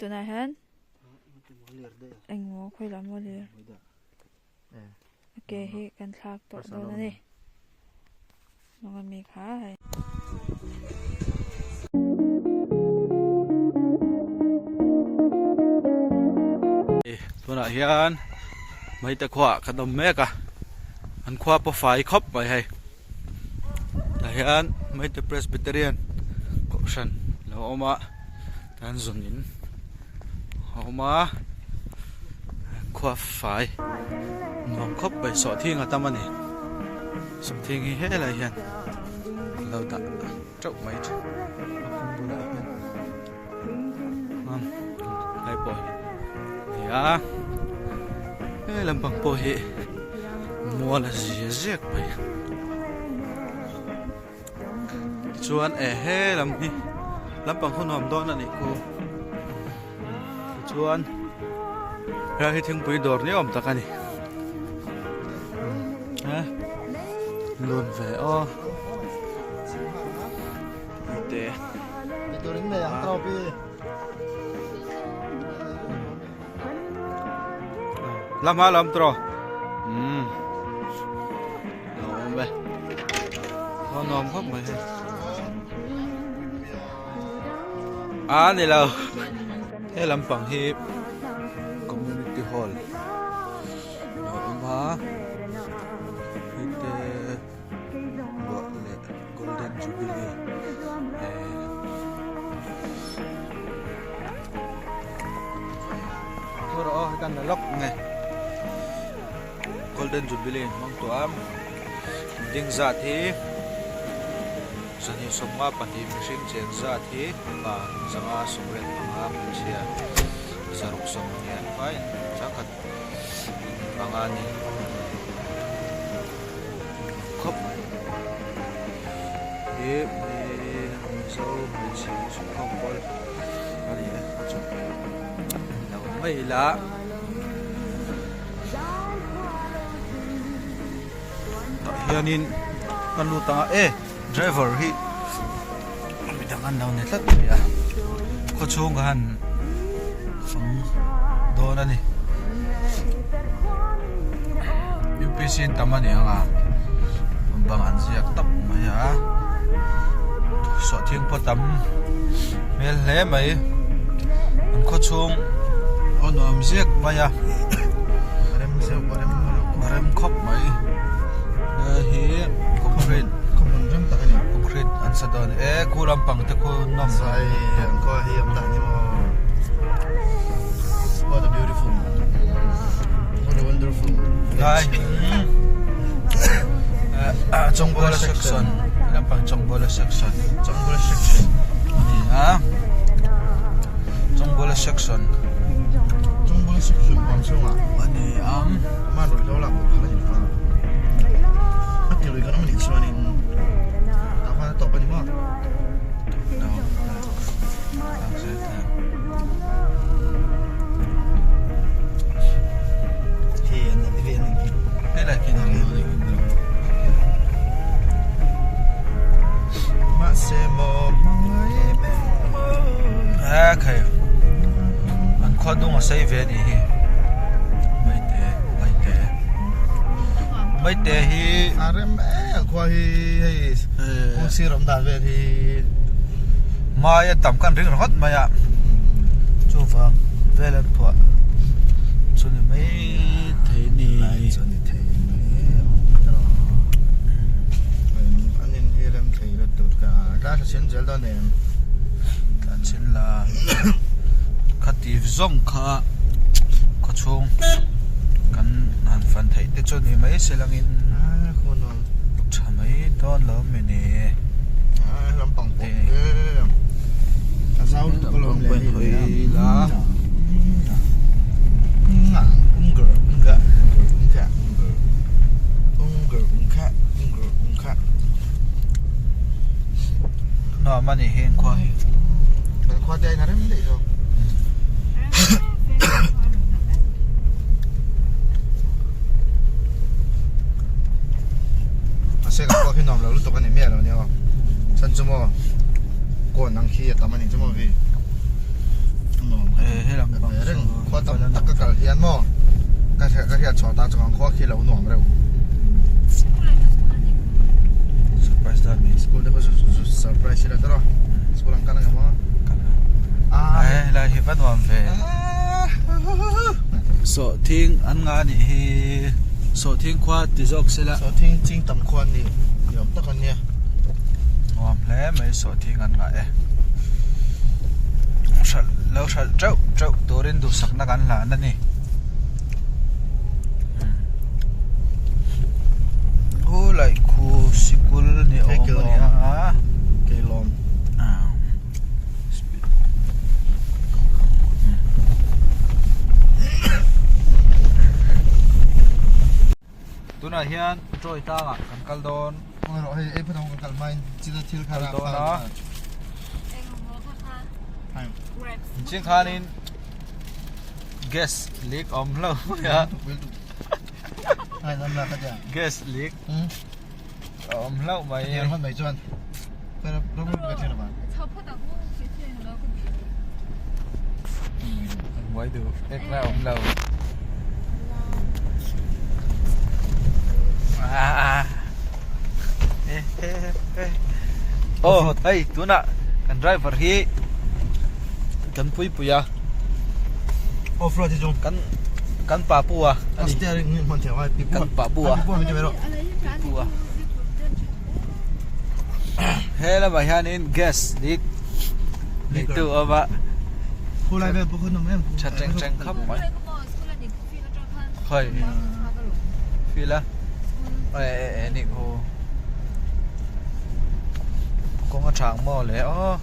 tunah hian engmaw khawi lam maw lir a ke hi kan thlak tawh dawn a ni hnung ami kha hei. Tunah hian Maite khuaah kan awm mek a an khua pawh fai khawp mai hei. Tah hian Maite Presbyterian kohhran a lo awm a tan zun in a awm a khua fai nuam khawp mai sawhthing a tam a ni sawhthing hi helai hian an lo dah teuh mai thin a kawng bulah hian helai pawh hi a ni a he lampang pawh hi mual a zia ziak mai tichuan eh he lam hi lampang khaw nuam dawn a nih khu tichuan helai hi thingpui dawr ni awm tak a ni eh lun ve aw. Te. Lam a lam tro. Um. Nuam ve. Nó nuam khawp mai hei. A ni lo. He lampang hi community hall a awm a. Hei te buah leh golden jubilee eh thu rawh aw hei la lawk nge golden jubilee hmang tawh a ding zat hi 252 mihring cheng zat hi pa 585 hmeichhia 620 an faiin changkhat panga a ni khawp mai hi mizo hmeichhe sumkhawm pawl a ni a chu lo mai ila tah hianin ka lut anga e driver hi midang an lo ni tlat mai a khawchhung ka han fang dawn a ni U_P_C an tam a ni ang a bang an ziak tawp mai a sawhthing pawh tam hmel hle mai an khawchhung a nuam ziak mai a rem khawp mai hei hi concrete concrete an sa dawn e khu lampang te khu nawm sai an khua hi an dah ni maw what a beautiful what a wonderful lai chawngbuala section lampang chawngbuala section chawngbuala section ani a chawngbuala section chawngbuala section awm chhungah ani ang man ruih lo lak phal ani lo a ti lui kan awm anih chuanin tah khan a tawp ani maw khi an vi an helai khi mahse maw hmangaih ber maw a khai an khua dung a sei ve anih hi maite maite maite hi a rem em khua hi hei kawng sir awm dan vel hi mai a tam kan ring ringawt mai a chuvang vel an phuah chu ni mai thei ni chu ni thei mai an in hi rem thei lutuk a tla thla chhin zel dawn em tla chhin la khati zawng kha khawchhung kan han fan theih te chu ni mai se langin tha mai dawn lo mi ni lampang pawh a zau lutuk alawm le hei la nuam a ni heng khua hi khua te a rem daih zawk mahse ka khua khi nuam lo lutuk a ni miah lo nia aw chan chu maw kawn ang khi a tam a ni chu maw vi nuam ka ti. Khua tam tak ka kal hian maw ka hriat ka hriat chhuah tan chu kan khua khi lo nuam reuh. Surprise dan ni. School te pawh surprise ila tawh school an kal ang emaw. Ah helai hi va nuam ve. Sawhthing an nga nih hi sawhthing khua ti zawk sela. Sawhthing ching tam khua an ni ni awm tak an nia. Nuam hle mai sawhthing an ngah e. Hralh lo hralh teuh teuh turin duhsakna kan hlan a ni. Khu laih khu sikul ni awm a ni a. Keilawm. Tunah hian Troy tlangah kan kal dawn. Kal dawn a. Ching khanin gas leak awm lo mai a. Gas leak awm hlauh mai. Buai duh ek la awm lo. Aw hei tunah kan driver hi kan pui pui a off road hi chu kan kan pa pu a ani steering hi hman thei a kan pa pu a pu a he lamah hianin gas leak neitu a awm a tha teng teng khawp mai khawi feel a e nih khu kawng a thang maw le aw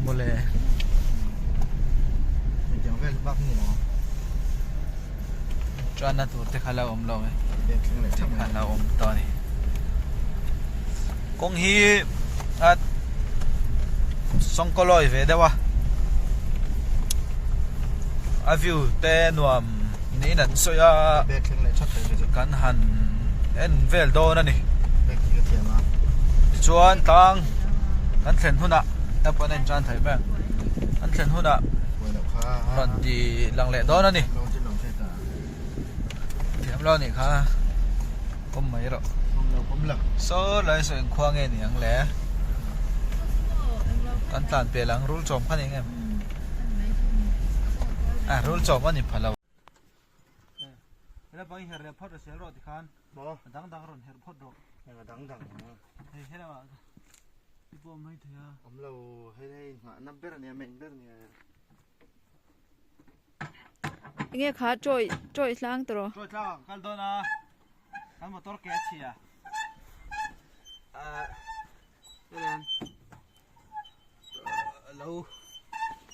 mawle Chuan a tur te kha la awm lo e kha la awm tawh a ni kawng hi a sawngkawlawi ve deuh a a view te nuam niin an sawi a kan han en vel dawn a ni tichuan tlang kan thlen hunah airport a intan thei mai ang kan thlen hunah rawn ti lang leh dawn a ni. Thiam lo nih kha pawm mai rawh. Saw lai saw eng khua nge ni ang le? Kan tlan pel ang rul chawm kha ni ang em? A rul chawm a ni pha lo. Hela bang i her leh phawt rawh sel rawh tikhan. A dang dang rawn her phawt rawh. A dang dang. Hei helama i pawh mai thei a. Awm lo hei hei nghahna ber a nia main ber a nia. Enge kha chawi chawi hlang tawh. Chawi tlang kal dawn a kan motor ke a chhia ah hetiang alo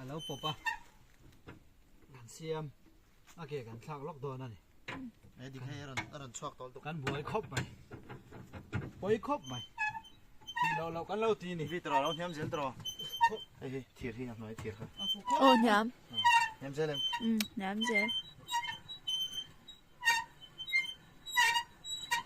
alo pawp a kan siam a ke kan thlak lawk dawn a ni. He dik hei a rawn a rawn chhuak tawh lutuk. Kan buai khawp mai pawi khawp mai tih loh loh kan lo ti a ni. Hei tawh lo hniam zel tawh. Hei hi thir hi a hnuai thir kha. Aw hniam. Hniam zel em? Um hniam zel.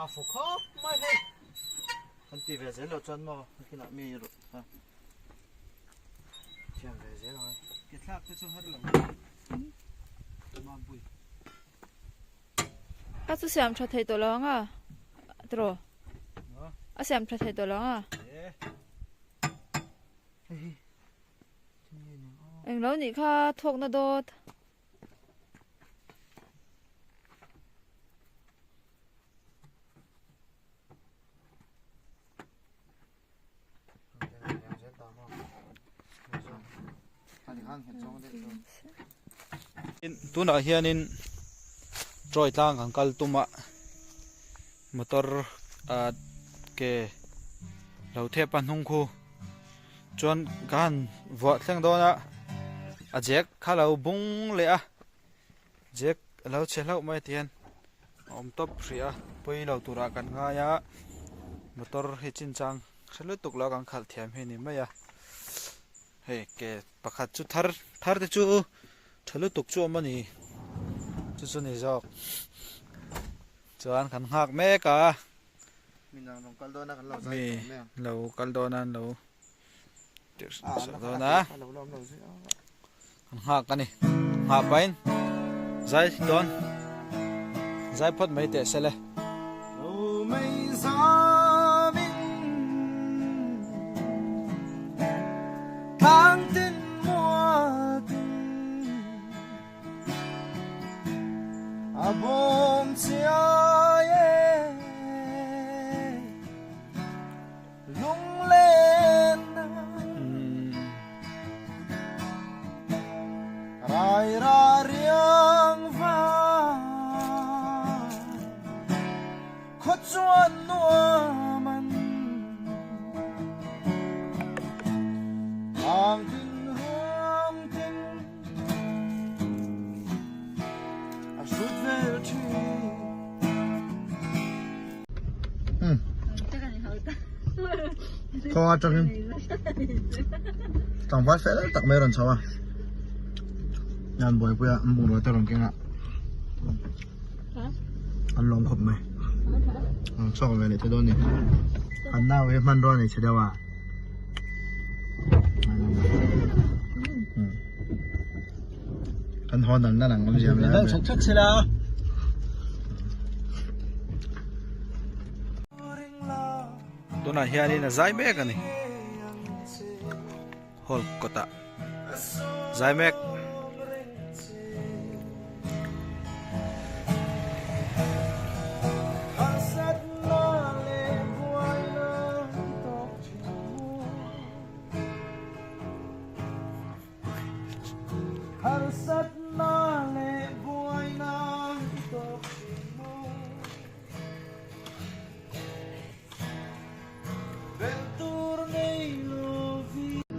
A fu khawp mai hei. Kan ti ve zel loh chuan maw nakinah mi a thiam ve zel ang e. Ke thlak te chu har lo. Mampui. A chu siam tha thei tawh lo ang a tiraw? A siam tha thei tawh lo ang a. Englo nih kha thawkna dawt. Tunah hianin Troy tlang kan kal tum a motor ah ke lo thep a hnung khu chuan ka han vuah thleng dawn a a jack kha lo bung leh a jack a lo chhe hlauh mai tihian a awm tawp hrih a pawi lo turah kan ngai a motor hi chinchang hre lutuk lo kan khalh thiam hi a ni mai a hei ke pakhat chu thar thar te chu tha lutuk chu a awm a ni chu chu ni zawk chuan kan nghak mek a mi lo kal dawn a an lo tirh dawn a kan nghak a ni. Nghah pahin zai dawn zai phawt mai teh se le. Khaw atangin tlangval fel tak mai a rawn chho a an buaipui a an bungrua te a rawn keng a an lawm khawp mai an chhuak ve leh te dawn a ni an nau hi hmanrua a nei chhe deuh a. Kan haw dan dan ang awmzia mai a. Chhak sila. Tunah hianin a zai mek a ni. Hall kawtah zai mek.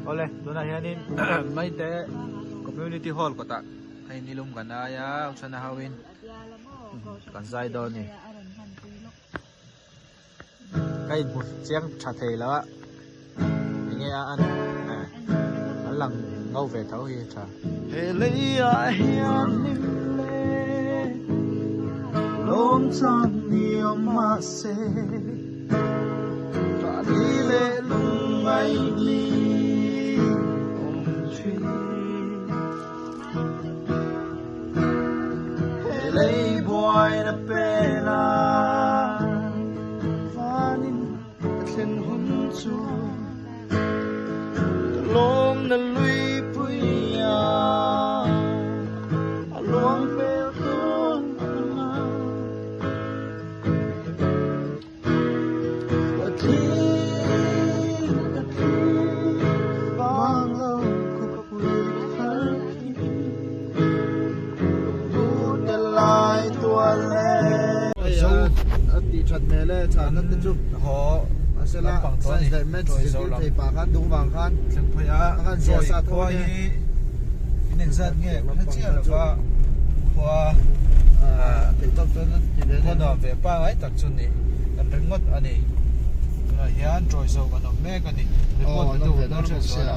Awle tunah hianin Maite Community Hall kawtah hei nilum kan ai a Uchhana ho in kan zai dawn a ni. Ka inhmu chiang tha thei lo a enge a an an lang ngo ve tho hi tha. He leiah hian hlim le lawm chan ni awm mahse Tah ni leh lungngai ni awm thin. He lei buaina pela vanin a thlen hun chu ka lawmna luipui a a luang pel dawn ang a. Ka thi ka thi vang lo khawpui thar hi Pute lai tual e. Zo a tih that hmel e chhan na te chu haw a sela science leh maths zirtir thei pah khan dung vang khan thleng phei a a khan zia sa tho khua hi in engzat nge ka hre chiah lova khua khua nuam ve pangai tak chu ni kan ringawt a ni tunah hian Troy zawk an awm mek a ni report pe tu kan hriat zual a.